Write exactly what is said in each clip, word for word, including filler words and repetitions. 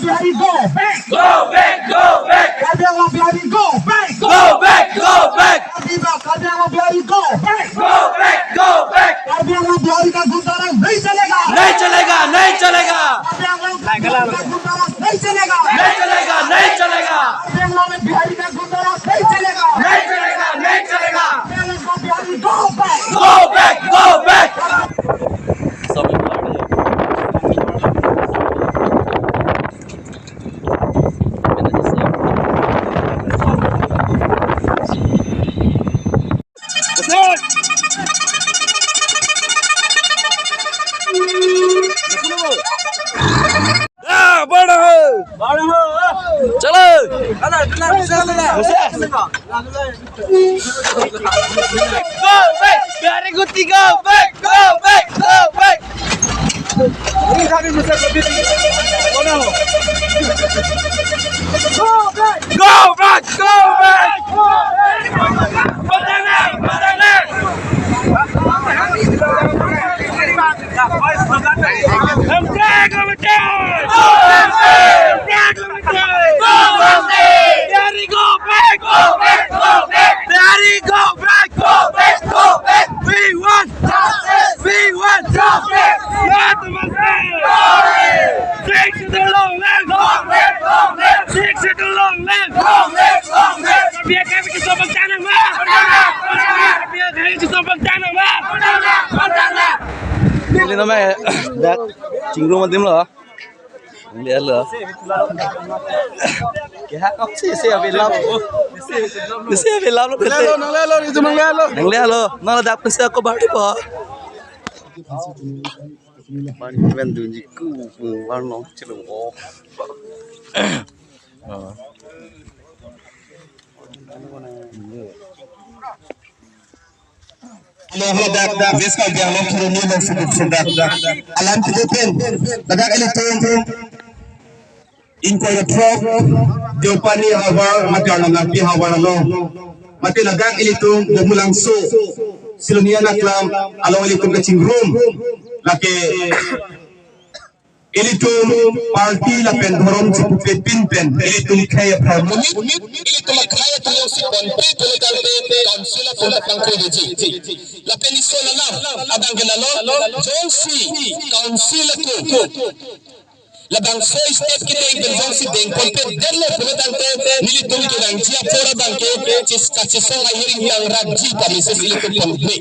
Bihari, go back! Go back, go back! Karbi Anglong Bihari, go back! Go back, go back! Karbi Anglong, Karbi Anglong Bihari, go back! Go back, go back! Karbi Anglong Bihari ka gunda raj nahi chalega! नहीं चलेगा, नहीं चलेगा। Karbi Anglong ka gunda raj nahi chalega! नहीं चलेगा, नहीं चलेगा। Karbi Anglong mein Bihari ka gunda raj nahi chalega! नहीं चलेगा, नहीं चलेगा। Karbi Anglong ka Bihari, go back! Go back, go back! हाँ, बढ़ो। बढ़ो। चलो। Go back! Bihari Guti, go back! Go back! Go back! Go back! Go back! Go back! Bihari, go back! Go back! Go back! Go back! Bihari, go back! Go back! Go back! We want justice! We want justice! Not mercy! Six Schedule long live! Long live! Long live! Six Schedule long live! Long live! Long live! Karbi akhai keso pangchang nangma! Karbi akhai keso pangchang nangma! Neli nama dak chingrum adim lo. Neli alo. Kehak kok si si api lap. Si api lap lo. Neli alo, neli alo, itu neli alo. Neli alo. Nang ladak pensi ako balik po. Mani men dunji ku warnong celung oh. Alo, alo, dak, dak, West Karbi Anglong Kheroni along sukuk sudak. Alam kedo pen, ladak ilitum, ingkoi ra throk, Deopani havar, mate Arnam Nangpi havar along. Mate ladak ilitum, Bumulangso, Siloniya Naklam, along ilitum kachingrum. Lake, ilitum party lapen dhorom chipupe pinpen, ilitum khei apharmonit, ilitum akhei atum jongsi ponpe pule tangte council atum apangkoi deji. Lapen ison alam, abang ke lalo, jongsi council atum labangso step kedeng pen jongsi deng ponpe detlo pule tangte, nelitum kenangji apor abang ke, chis kachesong ahiring tang rakji pa message ilitum ponpe.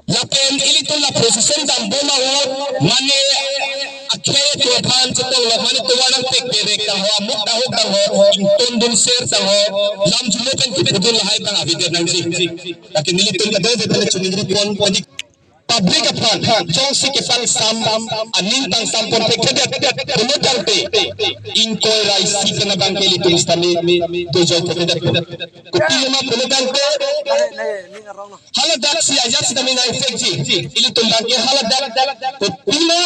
Lapen ilitum la position dambom ahut, mane akhei atum aphan chetong lo, mane tovar nangpek perek tang ho, amuk tahuk tang ho, ingtondun ser tang ho, lam julo pen kipudun lahai tang avedet nangji. Lake nelitum kadokave pen choningri pon pon di public aphan, jongsi kepangsam, aning pangsam ponpe kedet, pulo tangte, ingkoi ra isi pen abang ke ilitum sitame dojoi ponpedet. Kopi ma pulo tangte, haladak si ajat sitame nang-effect ji. Ilitum abang ke haladak. Kopima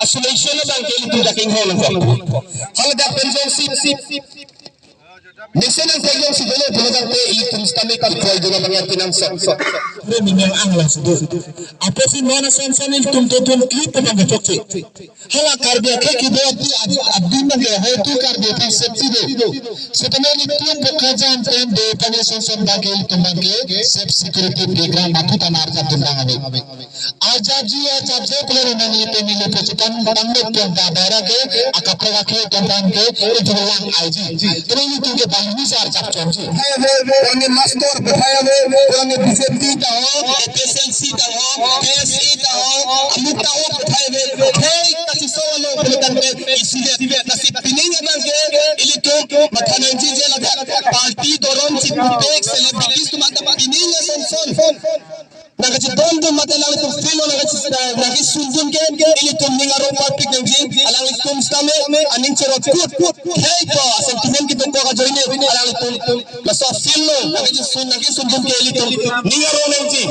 isolation abang ke ilitum dak inghong nangkok. Haladak pen jongsi, si, mesen nang-effect jongsi dolo pule tangte ilitum sitame kap koi dolo abang ya pinang sok sok. Re minang ang lang sudu. Apotsi non ason son ilitum to tun klip abang ke chokche. Hala Karbi akhei kedo ati ad-, adim abang ke hoi tu Karbi aphan safety do. Setame ilitum Bokajan pen do pangison son abang ke ilitum abang ke safe security background mati tamar jat dun abang ave. Ajat ji ajat je pule nang ilitum ilitum chitan tanglo pen da bara ke akapra akhei atum abang ke ilitum lang aiji. Tumi ilitum ke bang ni sar chap chom ji. Hai ave, orang ke master, hai ave, orang ke B J P ta ho, A P S L C ta ho, K S A ta ho, amuk ta ho, hai ave, khei kachesong along pule tangte, isi vet, lasi pining abang ke, ilitum, matha nangji je ladak, party dhorom chipupe, celebrities atum anta pining ason son. Nangkachidondun mate alanglitum feel lo nangkachi-, nangkesundun ke, ilitum ning arong parpik nangji, alanglitum sitame, aning cherot kut, khei ko, sentiment kedo ko ajoine, alanglitum, laso feel lo, nangkachisun, nangkesundun ke ilitum, ning arong nangji,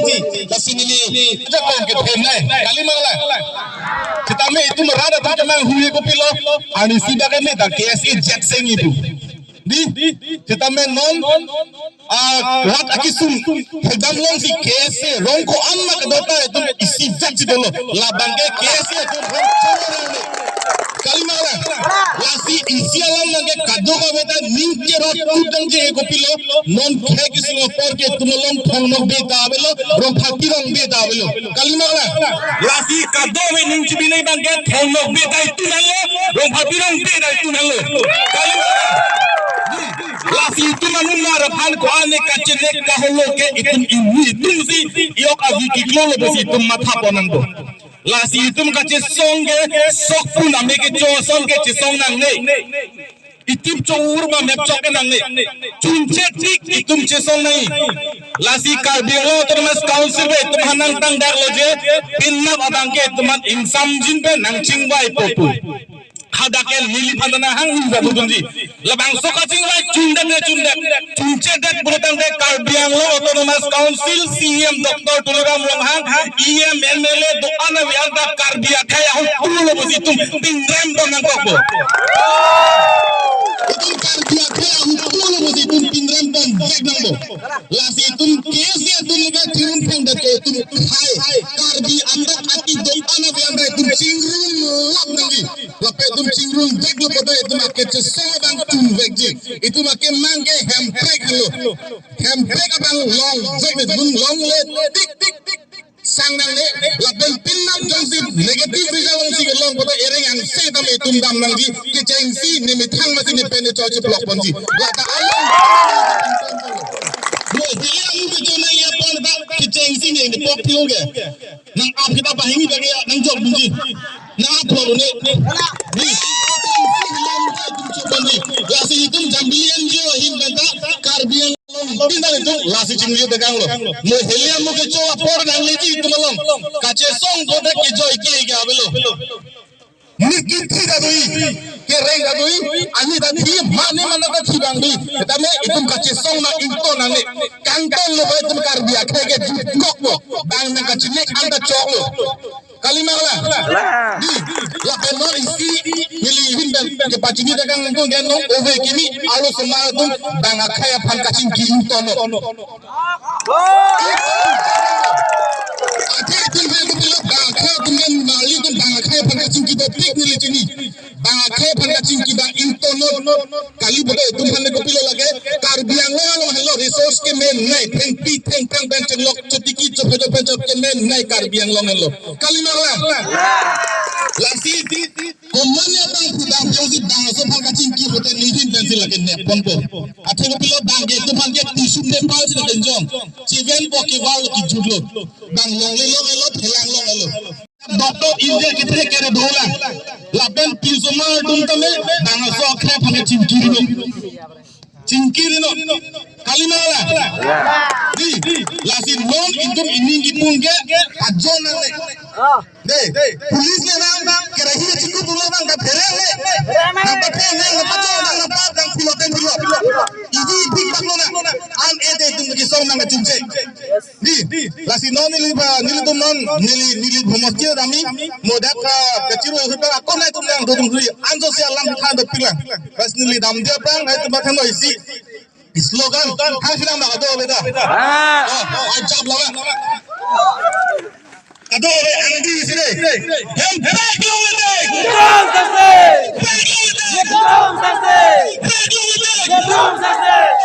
lasi neli, ajakong kethe nai, kali mangla. Sitame itum rat atum kenang hui kopilo, arnisi abang ke ne ta K S A jet seng itum. Di, sitame non, ah, rat akesung, thekdam alongsi K S A, rong ko-an ma kedo ta itum isi jat si dolo. Labang ke K S A atum rong choro rang le. Kali ma Isi alam nangke kadokave ta ning cherot kutang je kopilo, non khei kesung apor ke itum along Thong Nokbe ta avelo, Rongphatirongbe ta avelo. Kalima la? Lasi kadokave ning chibinai abang ke Thong Nokbe ta itum henlo, Rongphatirongbe ta itum henlo. Kalima la? Lasi itum anung lar aphan ko-an ne kachenek kaholo ke itum ini itum si ijok avi kiklolo pusi itum matha pon nangpo. Lasi itum kachesong ke sokpun ame kecho ason ke chesong nangne. Itum cho-ur ma mepchok ke nangne. Chunche tik itum chesong nangji. Lasi Karbi Anglong Autonomous Council pen itum hanang tangdaklo je, penap abang ke itum an ingsamjin pen nangchingvaipo pu. Hadak ke neliphan ta nanghang ningje pudunji. Labangso kachingvai chundet de chundet. Chunchedet pulotangte Karbi Anglong Autonomous Council C E M Doctor Tuliram Ronghang, E M, M L A do-an ave-an ta Karbi akhei ahut pulo pusi itum pinrem pon nangkokpo. Itum Karbi akhei ahut pulo pusi itum pinrem ponvek nangpo. Lasi itum K S A atum ke thirun phangdet ke itum khei. Karbi adak ati do-an ave-an ta itum chingrumlap nangji. Lapen itum chingrumveklo pulote itum akechesong abang chunvekji. Itum akemang ke Hemprek henlo. Hemprek abang longvek, itum longle tik tik tik sang nangne. Lapen penap jongsi negative result jongsi kelong pulote ereng angse tame itum dam nangji. Kechengsi ne methang masi ne pen ne choi chiplok ponji. Lata along. Mo hili amu kecho nangji apor ta kechengsi ne ne pok thilong ke. Nang ap kita bahini bagi ya, nang jok bunji. Nang ap lo ne. Ni. Lasi itum Jambili N G O ahin pen ta Karbi Anglong pinta itum lasi chingvai tekanglo. Mo hili amu kecho apor nangleji itum along. Kachesong pulote kejoi ke ke avelo. Ni kithi ta do-i, kereng ta do-i, ani ta thi, mane mane ta thi abang do-i. Tame itum kachesong nang ington nangne. Kangtonlo ba itum Karbi akhei ke jutkoklo. Bang nang kachinek an ta choklo. Kalima la? Di, lapen non isi neli ahin pen kepachini tekang nangkok ke non ove kimi arlosomar atum bang akhei aphan kachingki ingtonlo. Athe itum aphan kopilo bang akhei atum ke nali atum bang akhei aphan kachingki dopik neli chini. Bang akhei aphan kachingki abang ingtonlo. Kali pulote itum aphan kopilo lake Karbi Anglong along henlo resource kemenei, thengpi thengphrang pen chenglok chotiki chophe chophe chop kemenei Karbi Anglong henlo. Kalima la? Lasi komatne abang pudam jongsi bangso aphan kachingki pulote neli ahin pensi lake nep ponpo. Athe kopilo bang ke itum aphan ke tissue paper si lake jong. Chiven po kevar lo kijutlo. Bang longle longle lo, thelang longle lo. Doctor India kithe kere dolang. Lapen pinsomar atum tame bangso akhei aphan chingkirino. Chingkirino. Kalima la? Di, lasi non itum ining kipun ke ajon nangne. De, police le nang, kerahi chikup pulo nang kaphere le. Nang kaphere nang, nang pacho nang, nang pap nang piloten pilot. Iji big bag lo nang. An ede itum kesong nang kachumche. Di, lasi non neli ba, nelitum non, neli, neli bhomos kir dami, modak ka, kachiro hupa, akon nai tum nang dodum dui, anjo si alam khan do pilang. Bas neli dam dia pang, hai tum ba khan isi. Slogan, hai silang ba kado beda. Ah. Oh, oh, ajab laga. Kado be angdi isi de. Hem, hem, Hemprek long live! Hemprek long live! Hemprek long live! Hemprek long live! Hemprek long live! Hemprek long live! Hemprek long live!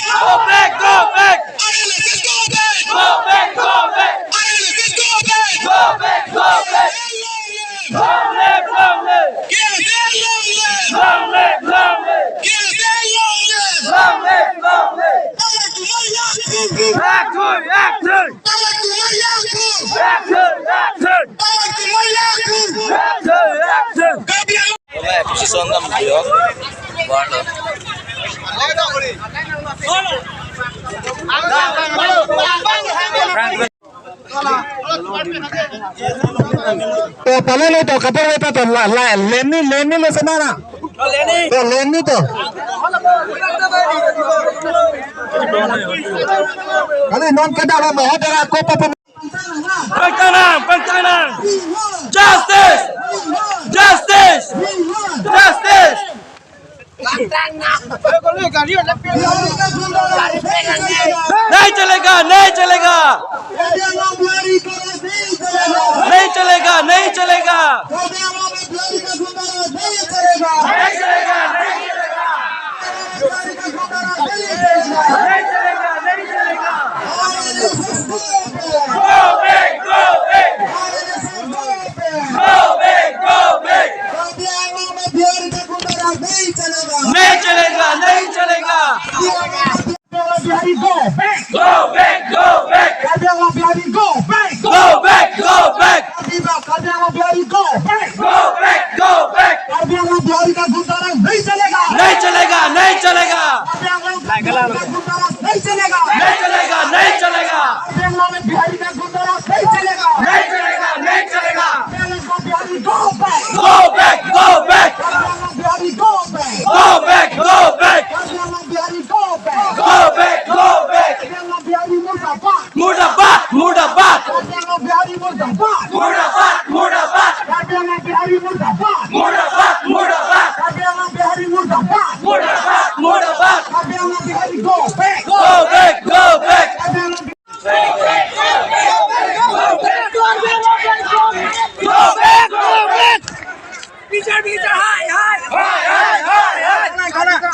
Go back, go back! Go back, go back! Go back, go back! Go back, go back! Long live, long live! Long live, long live! K S A long live! Long live, long live! K S A long live! Long live, long live! Power to Maryangpur! Back to, back to! Power to Maryangpur! Back to, back to! Power to Maryangpur! Back to, back to! Karbi Anglong Kami episode enam beliau. Baru. To pale lo to kape lo to la la leni leni lo semana. To leni to. Kali non kada la mo hada ko pa. Pagtanam, pagtanam. Justice! Justice! Justice! नहीं चलेगा, नहीं चलेगा। नहीं चलेगा, नहीं चलेगा। बिहारी का गुंडाराज नहीं चलेगा। नहीं चलेगा, नहीं चलेगा। कार्बी आंगलोंग का बिहारी का गुंडाराज नहीं चलेगा। नहीं चलेगा, नहीं चलेगा। कार्बी आंगलोंग में बिहारी का गुंडाराज नहीं चलेगा। नहीं चलेगा, नहीं चलेगा। कार्बी आंगलोंग का Bihari go back। Go back, go back। Karbi आंगलोंग Bihari go back। Go back, go back। Karbi आंगलोंग Bihari go back। Go back, go back। Karbi आंगलोंग बिहारी मुर्दाबाद। मुर्दाबाद, मुर्दाबाद। कार्बी आंगलोंग बिहारी मुर्दाबाद। मुर्दाबाद, मुर्दाबाद। कार्बी आंगलोंग बिहारी मुर्दाबाद। मुर्दाबाद, मुर्दाबाद। कार्बी आंगलोंग बिहारी मुर्दाबाद। मुर्दाबाद, मुर्दाबाद। कार्बी आंगलोंग Bihari go back। Go back, go back। Karbi Anglong Go back, go back। বিচার, বিচার, হায়, হায়। হায়, হায়, হায়, হায়।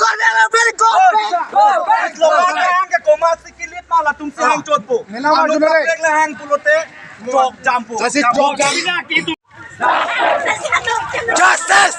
Go back, go back। Go back, go back। Hang ke koma si kilit ma latum si hang chotpo. Nena maju nale. Hang pulote chok jampo. Sasi chok jam. Justice!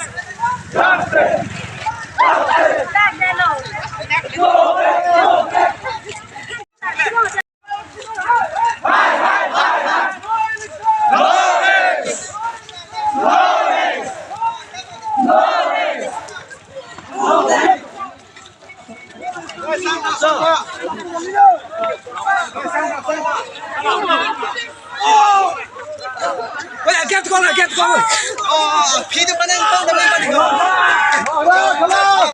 Get call, get call.